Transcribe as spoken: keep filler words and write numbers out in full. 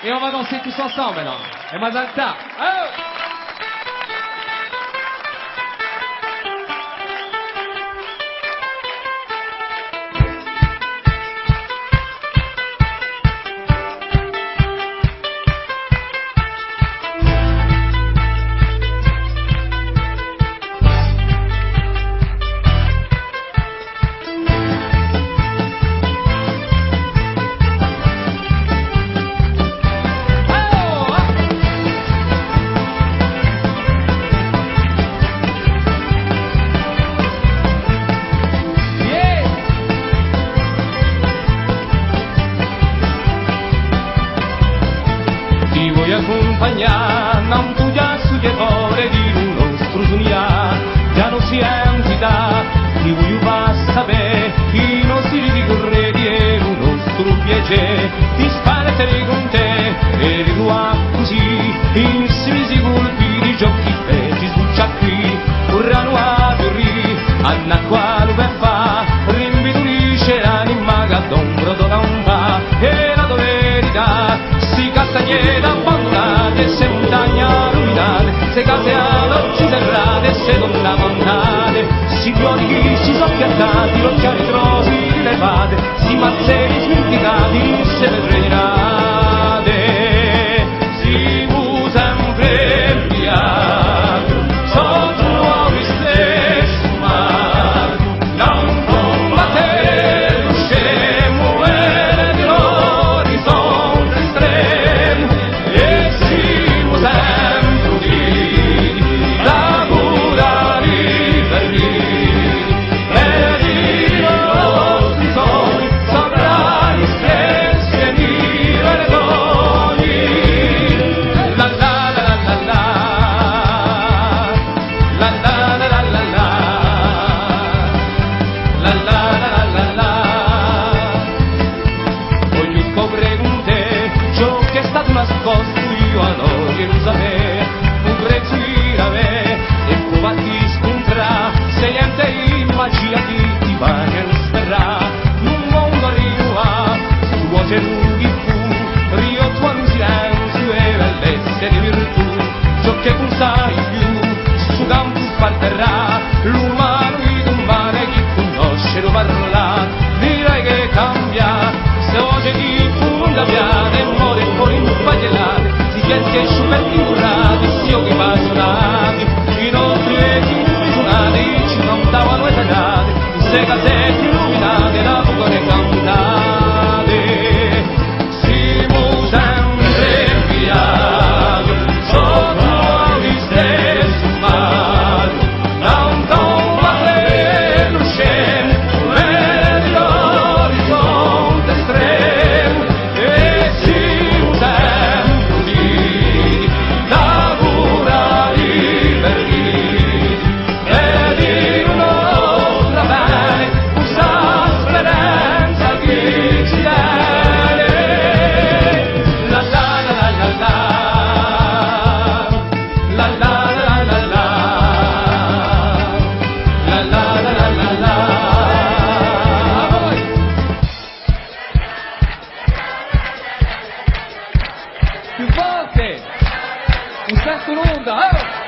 Et on va danser tous ensemble maintenant. Et on va dans le tas. Oh! Ti vogliu accumpagnà, nantu à stu chjamore di lu nostru sunnià, chì no si sente, ti vogliu fà sapè, i nostri ricordi è lu nostru piacè, di sparte cun tè, è di trovà cusì, in sti mesi colpiti, ciò chì vedi, ci succede quì, curranu à fiurì, annacquanu per fà, rinvidulisce l'anima chì d'ombra dona un pa', è la to verità, sti castagneti abbandunati, e ste muntagne illuminate, ste case à l'ochji serrati, e ste donne abbandunate, sti fiori chì si sò piantati, l'ochji à ritrosu levati, sti mazzeri sminticati, in ste vetrine. Simu sempre imbriachi, sottu à u listessu mare, nantu à l'oceanu scemu è l'orizzonte estremu, è simu sempre uniti da curà i feriti. Vogliu scopre cun tè ciò chì hè statu nascostu, eiu a no vogliu sapè, u prezzu di l'avè, è po fatti scuntrà, sta ghjente in magia chì ti face sperà, in un mondu à rinnuvà, stu oceanu chì fù, riottu à un silenziu è bellezze di virtù, ciò chì ùn sai più, stu campu sparterà, l'umanu di dumane chì cunnosce u parlà, vide chì cambia, sta voce chì fu cambiata, è more è core impaghjellate, si pensa chì sciuperti currati, sti ochji abbandunati, i nostri vechji sunati, ci cantavanu e tagliati, in ste casette illuminate, da fuochi cantate. Simu sempre imbriachi, sottu à u listessu mare, nantu à u listessu oceanu, è l'orizzonte estremu, è simu sempre uniti da curà i feriti. È di u nostru bene, cù sta speranza chì ci tene. La la la la la la. La la la la la la. La la la la la la. Più forte! Un saltu in onda, eh!